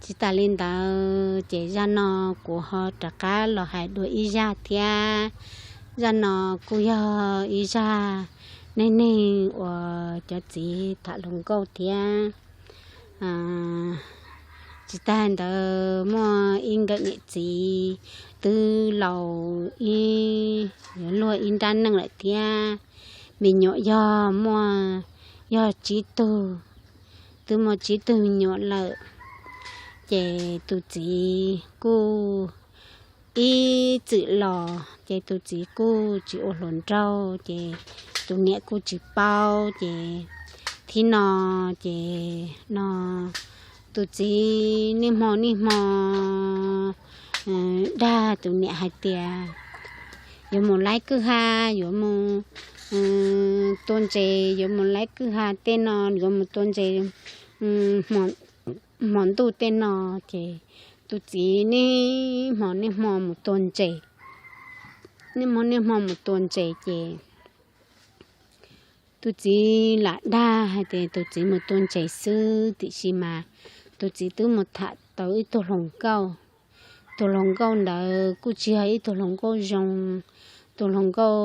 Tsis tas li ntawd ces zaj no kuv ho rov qab los hais dua ib zaj thiab. Zaj no kuj yog ib zaj neej neeg uas cov txiv tham hluas nkauj thiab. Tsis tas ntawd muaj ib nkawm niam txiv twb laus ib, yuav luag ib nrab neej lawm thiab. Me nyuam yog muaj, yog tsib tug, twb muaj tsib tug me nyuam lawm. Ces tus txiv kuj ib txwm los ces tus txiv kuj tsis ua hluas nraug ces tus niam kuj tsis paub ces thib no ces no tus txiv niaj hmo niaj hmo dag tus niam hais tias yuav mus laib kwj ha, yuav mus tua ntses, yuav mus laib kwj ha tej no, yuav mus tua ntses hmo ntuj tej no. Ces tus txiv niaj hmo niaj hmo mus tua ntses, niaj hmo niaj hmo mus tua ntses ces tus txiv lam dag hais tias tus txiv mus tua ntses xwb, tiam sis mas tus txiv twb mus tham tau ib tug hluas nkauj. Tus hluas nkauj ntawd kuj tsis yog ib tug hluas nkauj zoo, tus hluas nkauj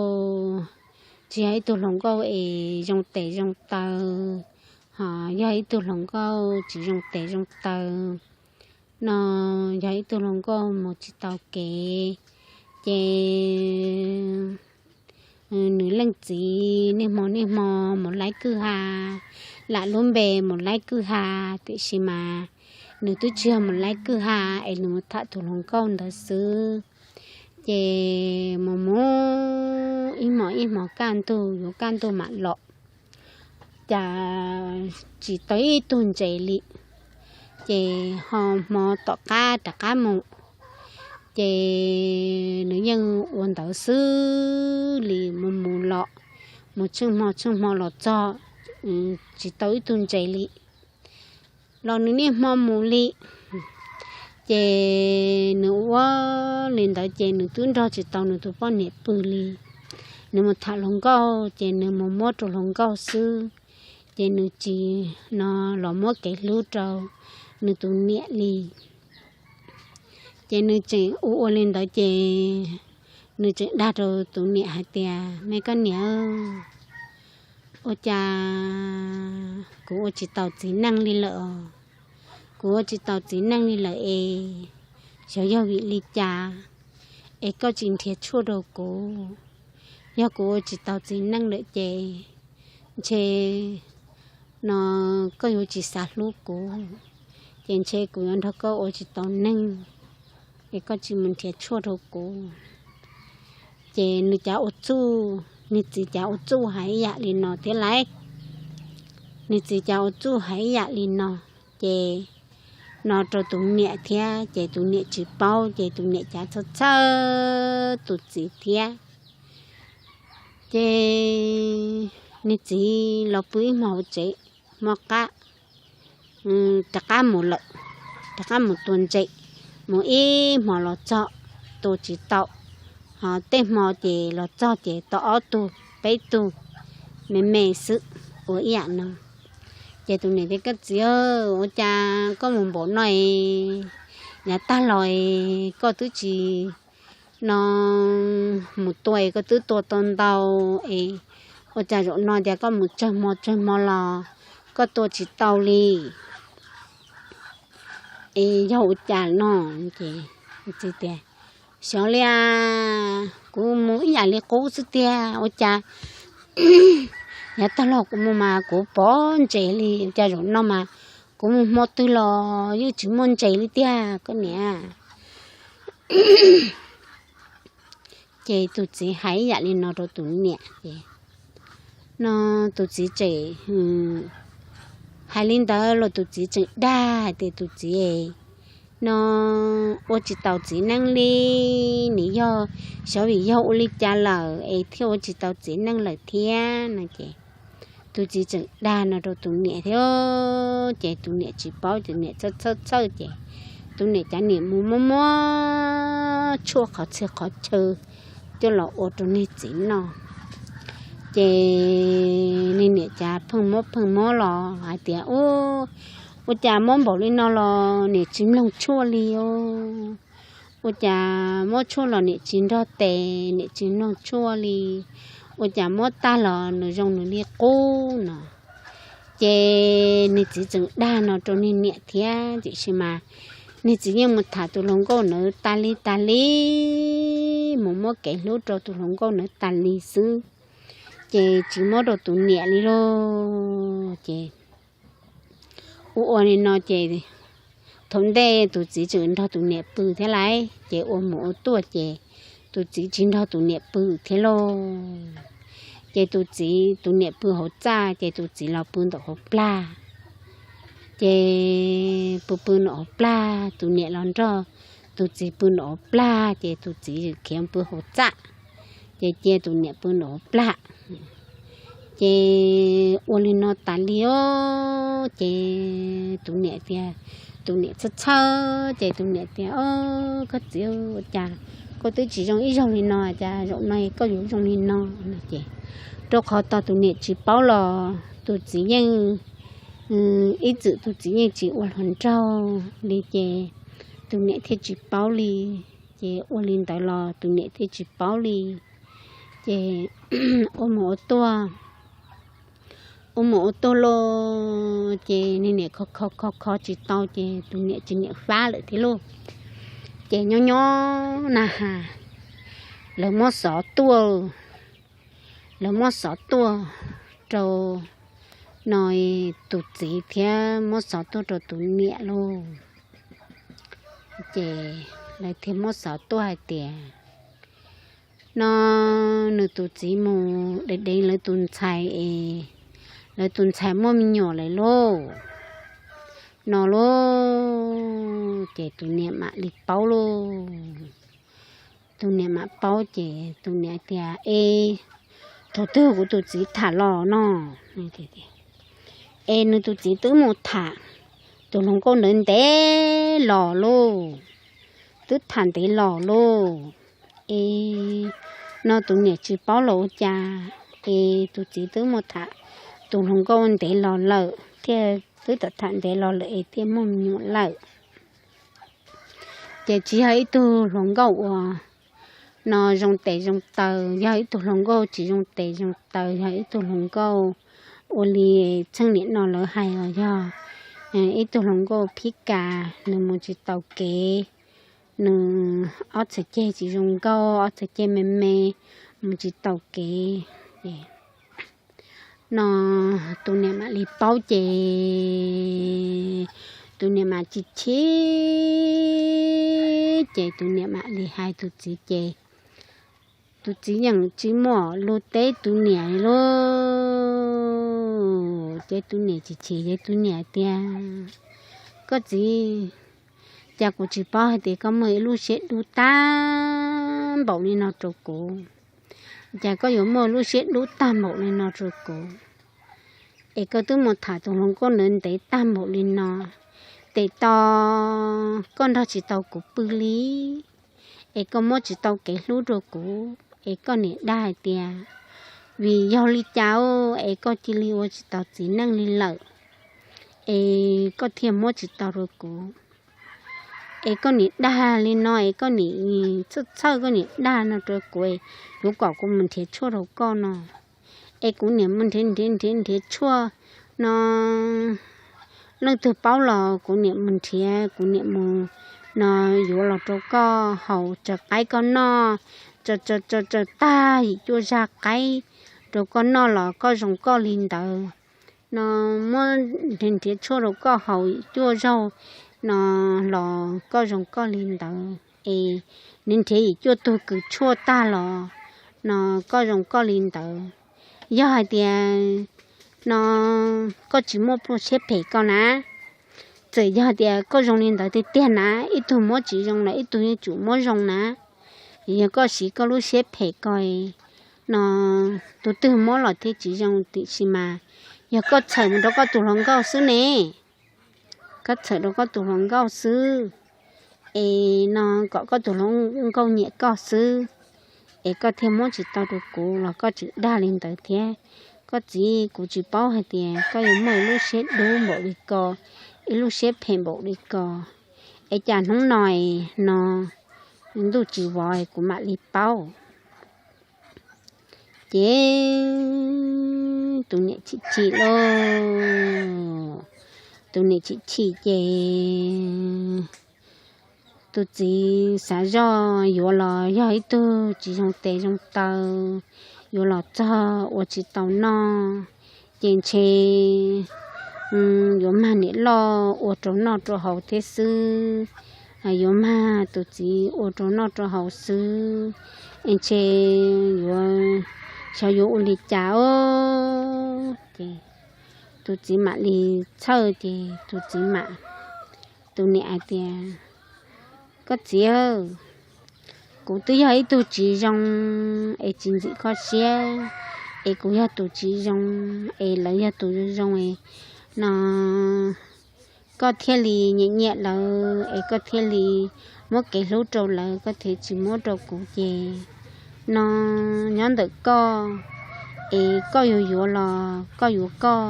tsis yog ib tug hluas nkauj es zoo tes zoo taw, ho yog ib tug hluas nkauj tsis zoo tes zoo taw no, yog ib tug hluas nkauj mus tsis tau kev. Ces nws leej txiv niaj hmo niaj hmo mus laib kwj ha, lam lub npe mus laib kwj ha, tiam sis mas nws twb tsis yog mus laib kwj ha es nws mus tham tus hluas nkauj ntawd xwb. Ces mus mus ib hmos ib hmos kaj ntug yuav kaj ntug mam los, cas tsis tau ib tug ntses li. Ces ho hmo tom qab rov qab mus, ces nws yeej ua ntawd xwb li, mus mus los, mus tsheej hmo tsheej hmo los txog tsis tau ib tug ntses li, los nws niaj hmo mus li. Ces nws ua li ntawd ces nws twb nrog tsis tau nws tus poj niam pw li. Nws mus tham hluas nkauj ces nws mus muab rau hluas nkauj xwb, ces nws tsis no los muab kev hlub rau nws tus niam li. Ces nws tseem ua ua li ntawd ces nws tseem dag rau tus niam hais tias, me koj niam, ua cas kuv ua tsis taus txiv neej li lawm os. Kuv ua tsis taus txiv neej li lawm es xyov yog vim li cas es koj tsis nrhiav tshuaj rau kuv. Yog kuv ua tsis taus txiv neej lawm ces ntshe no koj yuav tsis xav hlub kuv, ces ntshe kuv yuav nrog koj ua tsis tau neeg, es koj tsis mus nrhiav tshuaj rau kuv. Ces nws cav ua txuj, nws txiv cav ua txuj hais ib yam li no thiab lauj. Nws txiv cav ua txuj hais ib yam li no, ces no rau tus niam thiab, ces tus niam tsis paub, ces tus niam cav txhawj txhawj tus txiv thiab. Ces nws txiv los pw ib hmos hauv tsev, hmo qab rov qab mus lawm, rov qab mus tua ntses, mus ib hmos los txog tua tsis tau, ho tej hmo ces los txog ces tau ob tug peb tug me me xwb, ua ib yam no. Ces tus niam tias, koj txiv, ua cas koj mus npaum no es yav tag los es koj twb tsis no mus tua es koj twb tua tau ntau es ua cas zaum no tias koj mus tsawg hmo tsawg hmo los koj tua tsis tau li es yog ua cas no? Ces txiv tias, xyov li, kuv mus ib yam li qub xwb tiag, ua cas yav tag los kuv mus mas kuv pom ntses li, ua cas zaum no mas kuv mus hmo twg los yeej tsis muaj ntses li tiag koj niam. Ces tus txiv hais ib yam li no rau tus niam ces no tus txiv tseem hais li ntawd los tus txiv tseem dag hais tias tus txiv no ua tsis taus txiv neej li, nws yog xyov vim yog ua li cas lawm es thiaj ua tsis taus txiv neej lawm thiab no ces tus txiv tseem dag no rau tus niam thiab. Ces tus niam tsis paub, tus niam txhawj txhawj txhawj ces tus niam cav niam mus muab muab tshuaj qhov txhia qhov chaw coj los ua rau niag txiv noj. Ces niag niam cav pheej muab pheej muab los hais tias, ub, Ua cas muab npaum li no los niam tsis mloog tshuaj li os? Ua cas muab tshuaj los niam tsis nrog tes, niam tsis mloog tshuaj li? Ua cas muab tag los nws zoo nws li qub no? Ces nws txiv tseem dag no rau nws niam thiab, tiam sis mas nws txiv yeej mus tham tus hluas nkauj ntawd tas li tas li, mus muab kev hlub rau tus hluas nkauj ntawd tas li xwb, ces tsis muab rau tus niam li lauj. Ces ua ua li no ces thaum ntej tus txiv tseem nrog tus niam pw thiab lauj, ces ua mus ua tuaj ces tus txiv tsis nrog tus niam pw thiab lauj. Ces tus txiv, tus niam pw hauv txaj, ces tus txiv los pw nraum hauv plag. Ces pw pw nraum hauv plag, tus niam los nrog tus txiv pw nraum hauv plag, ces tus txiv khiav pw hauv txaj, ces cia tus niam pw nraum hauv plag. Ces ua li no tas li os, ces tus niam tias, tus niam txhawj txhawj, ces tus niam tias, Au, koj txiv, ua cas koj twb tsis zoo ib zaug li no, cas zaum no koj yuav zoo li no? No ces rau qhov tau tus niam tsis paub los tus txiv yeej, ib txwm tus txiv yeej tsis ua hluas nraug li, ces tus niam thiaj tsis paub li. Ces ua li ntawd los tus niam thiaj tsis paub li. Ces ua mus ua tuaj, ua mus ua tuaj lauj, ces nws niam kho kho kho kho tsis tau, ces tus niam tsis niam fab lawm thiab lauj. Ces nyob nyob na has, lawv muab xov tuaj, lawv muab xov tuaj rau no tus txiv thiab muab xov tuaj rau tus niam lauj. Ces lawv thiaj muab xov tuaj hais tias, No nws tus txiv mus deev deev lawv tus ntxhais es lawv tus ntxhais muaj me nyuam lawm lauj, no lauj. Ces tus niam mam li paub lauj. Tus niam mam paub ces tus niam tias, Es thaum twg kuv tus txiv tham los no? Es nws tus txiv twb mus tham tus hluas nkauj ntawd ntev los lauj, twb tham ntev los lauj. Es no tus niam tsis paub los ua cas, es tus txiv twb mus tham tus hluas nkauj ntev los lawm thiaj, twb tham tham ntev los lawm es thiaj muaj me nyuam lawm. Ces tsis yog ib tug hluas nkauj uas no zoo tes zoo taw, yog ib tug hluas nkauj tsis zoo tes zoo taw, yog ib tug hluas nkauj ua li txheej niam no lawv hais os, yog ib tug hluas nkauj phib kas, nws mus tsis tau kev, nws ob txhais ceg tsis zoo nkauj, ob txhais ceg me me, mus tsis tau kev. No tus niam mam li paub ces tus niam mam chim chim, ces tus niam mam li hais tus txiv ces tus txiv yeej tsis muaj lus teb tus niam li lauj. Ces tus niam chim chim ces tus niam tias, Koj txiv, cas kuv tsis paub hais tias koj muaj ib lub siab dub tag npaum li no rau kuv? Cas koj yuav muaj lub siab dub tag npaum li no rau kuv? Es koj twb mus tham tus hluas nkauj ntawd ntev tag npaum li no, tes to koj nrog tsis tau kuv pw li, es koj muab tsis tau kev hlub rau kuv, es koj niam dag hais tias vim yog li cas es koj cia li ua tsis tau txiv neej li lawm, es koj thiaj muab tsis tau rau kuv. Es koj niam dag li no, es koj niam txhawj txhawj, koj niam dag no rau kuv, yuav kom kuv mus nrhiav tshuaj rau koj no. Es kuv niam mus nrhiav nrhiav nrhiav nrhiav tshuaj no, leej twg paub los kuv niam mus nrhiav, kuv niam mus no yuav los rau koj haus, tsaws qaib koj noj, tsaws tsaws tsaws tag yim cuaj zaj qaib rau koj noj los koj zoo koj li ntawd. No muab nrhiav nrhiav tshuaj rau koj haus yim cuaj zaug no los koj zoo koj li ntawd. Es nws nrhiav yim cuaj tug kws tshuaj tag los no koj zoo koj li ntawd. Yog hais tias no koj tsis muaj pluaj siab phem koj na, txawm yog tias koj zoo li ntawd tiag tiag na, ib tug muab tsis zoo los ib tug yeej tsum muab zoo na. Yog koj siv koj lub siab phem ko no, tus twg muab los thiaj tsis zoo, tiam sis mas yog koj txhawm mus rau koj tus hluas nkauj xwb ne, koj txhawm rau koj tus hluas nkauj xwb, es no kom koj tus hluas nkauj nyiam koj xwb, es koj thiaj muab tsis tau rau kuv los koj tseem dag li ntawd thiab. Koj txiv, kuv tsis paub hais tias koj yuav muaj lub siab dub npaum li ko, ib lub siab phem npaum li ko, es cas hnub no no ntuj tsis vov kuv mam li paub. Ces tus niam chim chim lauj, tus niam chim chim ces tus txiv xav zoj yuav los yog ib tug tsis zoo tes zoo taw, yuav los txog ua tsis tau noj, ces ntshe yuav mag niam loj ua rau noj rau haus thiab xwb, yuav mag tus txiv ua rau noj rau haus xwb, es ntshe yuav, xyov yuav ua li cas os. Ces tus txiv mam li txhawj ces tus txiv mam, tus niam hais tias, koj txiv, kuv twb yog ib tug tsis zoo es tsis ntxim koj siab, es kuv yog tus tsis zoo es lawv yog tus zoo es no koj thiaj li nyiam nyiam lawv es koj thiaj li muab kev hlub rau lawv, koj thiaj tsis muab rau kuv ces no nyob ntawm koj, es koj yuav yuav los koj yuav koj,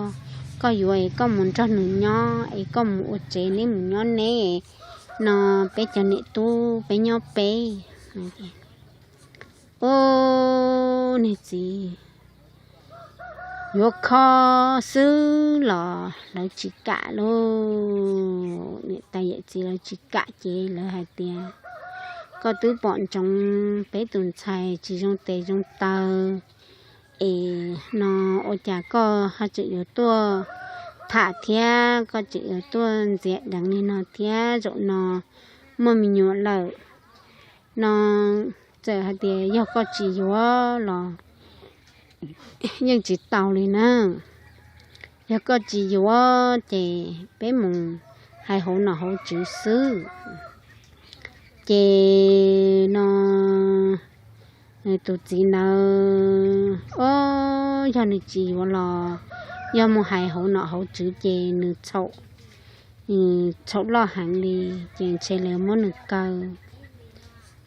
koj yuav es koj mus nrog nws nyob es koj mus ua tsev neb mus nyob neb, no peb cov niam tub peb nyob peb. Ub, niag txiv yuav kho xwb los lawv tsis kam lauj, niam tais yawm txiv lawv tsis kam ces lawv hais tias, koj twb pom ntsoov peb tus ntxhais tsis zoo tes zoo taw es no ua cas koj ho tseem yuav tuaj tham thiab koj tseem yuav tuaj ntxias deev li no thiab, zaum no muaj me nyuam lawm no, txawm hais tias yog koj tsis yuav los yeej tsis tau li na. Yog koj tsis yuav ces peb mus hais hauv nom hauv tswv xwb. Ces no tus txiv ntawd, ob, yog nws tsis yuav los yog mus hais hauv nom hauv tswv ces nws txhaum, txhaum loj heev li, ces ntshe lawv muab nws kaw.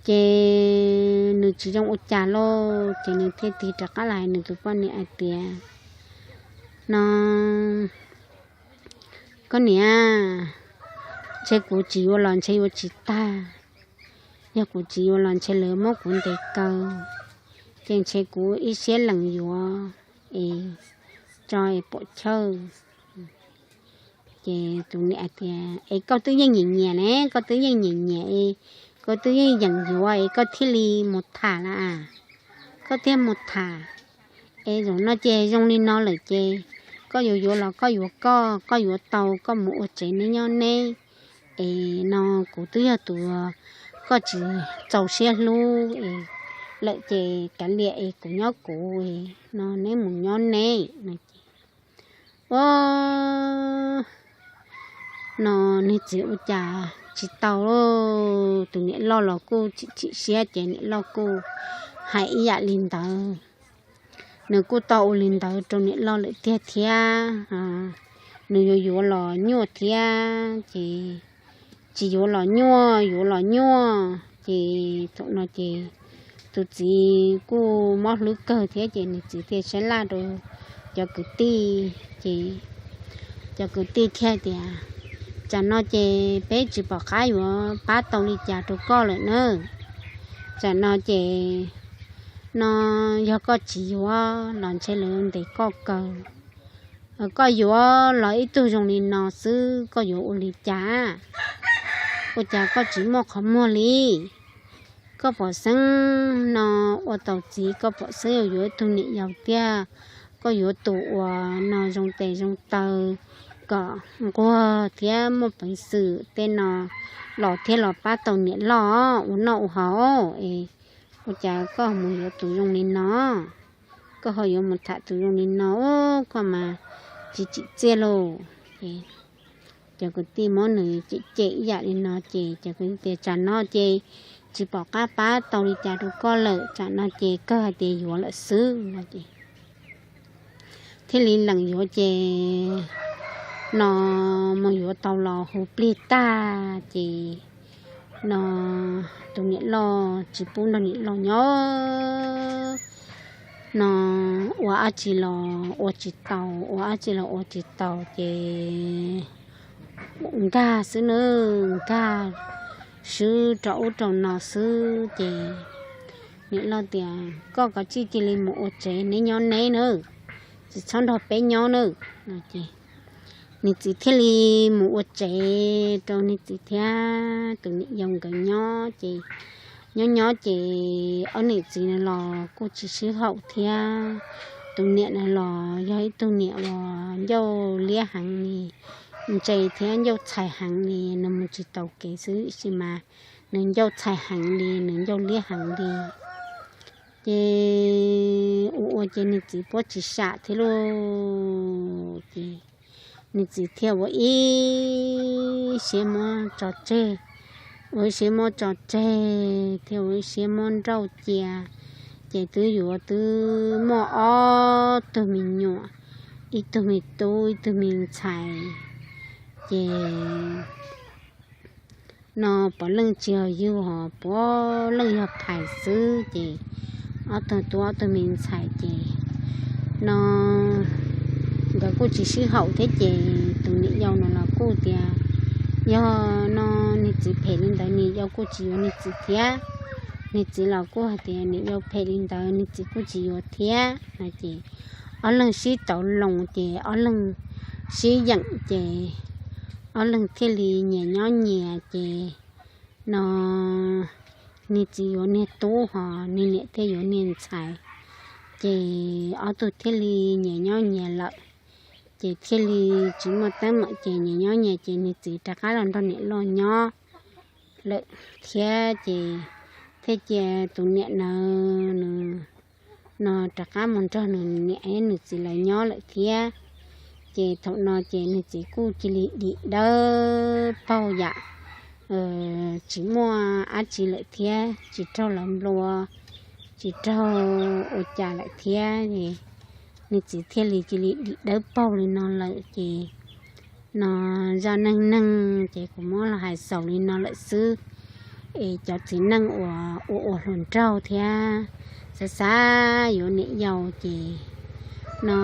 Ces nws tsis zoo ua cas lauj, ces nws thiaj tig rov qab los hais nws tus poj niam hais tias, no, koj niam, ntshe kuv tsis yuav los ntshe yuav tsis tag. Yog kuv tsis yuav los ntshe lawv muab kuv ntes kaw, ces ntshe kuv ib siab lees yuav es tso es pom chawj. Ces tus niam hais tias, es koj twb yeej nyiam nyiam ne, koj twb yeej nyiam nyiam, koj twb yeej yeem yuav es koj thiaj li mus tham lawm, koj thiaj mus tham. Es zaum no ces zoo li no lawm ces koj yuav yuav los koj yuav koj, koj yuav tau koj mus ua tsev neb nyob neb. Es no kuv twb yog tus koj tsis txaus siab hlub es lawm ces kav liam es kuv nyob kuv es no neb mus nyob neb no ces, ua no niag txiv ua cas tsis tau lauj, tus niam loj los kuj chim chim siab ces niam loj kuj hais ib yam li ntawd. Nws kuj tau ua li ntawd rau niam loj lawm tiag thiab, nws yuav yuav los nyuaj thiab ces tsis yuav los nyuaj, yuav los nyuaj ces thaum no ces tus txiv kuj mob hlwb kawg thiab ces nws txiv thiaj sab laj rau cov kwv tij ces cov kwv tij thiaj tias, tsam no ces peb tsis pom qab yuav pab tau li cas rau koj lawm na. Tsam no ces no yog koj tsis yuav los ntshe lawv ntes koj kaw. Koj yuav los ib tug zoo li no xwb koj yuav ua li cas? Ua cas koj tsis muaj qhov muag li? Koj pom xeeb no ua tau txiv koj pom xeeb yuav yuav ib tug niam yau tiag, koj yuav tus uas no zoo tes zoo taw kom nquag thiab muaj peev xwm tej no los thiaj los pab tau niam loj ua noj ua haus es ua cas koj mus yuav tus zoo li no? Koj ho yuav mus tham tus zoo li no, koj mas tsis tsim txiaj lauj. Cov kwv tij muab nws cem cem ib yam li no ces cov kwv tij tias tsam no ces tsis pom qab pab tau li cas rau koj lawm, tsam no ces kawg hais tias yuav lawm xwb no ces thiaj li lees yuav ces no mus yuav tau los hu plig tag ces no tus niam loj tsis pub nrog niam loj nyob no ua dab tsi los ua tsis tau, ua dab tsi los ua tsis tau ces nkag xwb na, nkag swb rau ub rau no xwb ces niam loj tias, Koj kav tsij cia li mus ua tsev, neb nyob neb na, tsis txhob nrog peb nyob na. Nws txiv thiaj li mus ua tsev rau nws txiv thiab tus niam yau nkawd nyob ces nyob nyob ces ob niam txiv no los kuj tsis sib haum thiab. Tus niam no los yog ib tug niam uas ncauj liab heev li, ntse thiab ncauj txhais heev li, nws mus tsis taus kev xwb tab sis mas nws ncauj txhais heev li, nws ncauj liab heev li. Ces ua ua ces nws txiv puab tsis sam thiab lauj. Ces nws txiv thiaj ua ib siab muab tso tseg, ua ib siab muab tso tseg thiab ua ib siab muab nrauj cia. Ces twb yuav twb muaj ob tug me nyuam, ib tug me tub ib tug me ntxhais. Ces no puav leej tsis yog yug hos puav leej yog phais xwb ces ob tug tub ob tug me ntxhais ces no nkawd kuj tsis sib haum thiab ces tus niam yau no los kuj tias yog no nws txiv phem li ntawd nws yau kuj tsis yuav nws txiv thiab. Nws txiv los kuj hais tias nws yau phem li ntawd nws txiv kuj tsis yuav thiab no ces ob leeg sib tauv loo ces ob leeg sib yeem ces ob leeg thiaj li nyias nyob nyias ces no nws txiv yuav niag tub hos nws niam thiaj yuav niag ntxhais. Ces ob tug thiaj li nyias nyob nyias lawm, ces thiaj li tsis muaj teeb meem ces nyias nyob nyias ces nws txiv rov qab los nrog niam loj nyob lawm thiab ces thiaj cia tus niam no, no rov qab mus nrog nws niam thiab nws txiv lawv nyob lawm thiab. Ces thaum no ces nws txiv kuj cia li dim dawb paug yam tsis muaj dab tsi lawm thiab tsis raug lawv nplua, tsis raug ua cas lawm thiab. Nws txiv thiaj li cia li dim dawb paug li no lawm ces no zaj neej neeg ces kuv muab los hais xaus li no lawm xwb. Es cov txiv neej uas ua ua hluas nraug thiab xav xav yuav niam yau ces no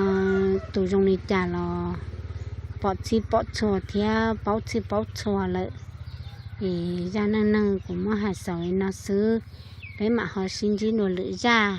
tus zoo li cas los pom txhij pom txhua thiab paub txhij paub txhua lawm. Es zaj neej neeg kuv muab hais xaus li no xwb, peb mam ho sib ntsib dua lwm zaj.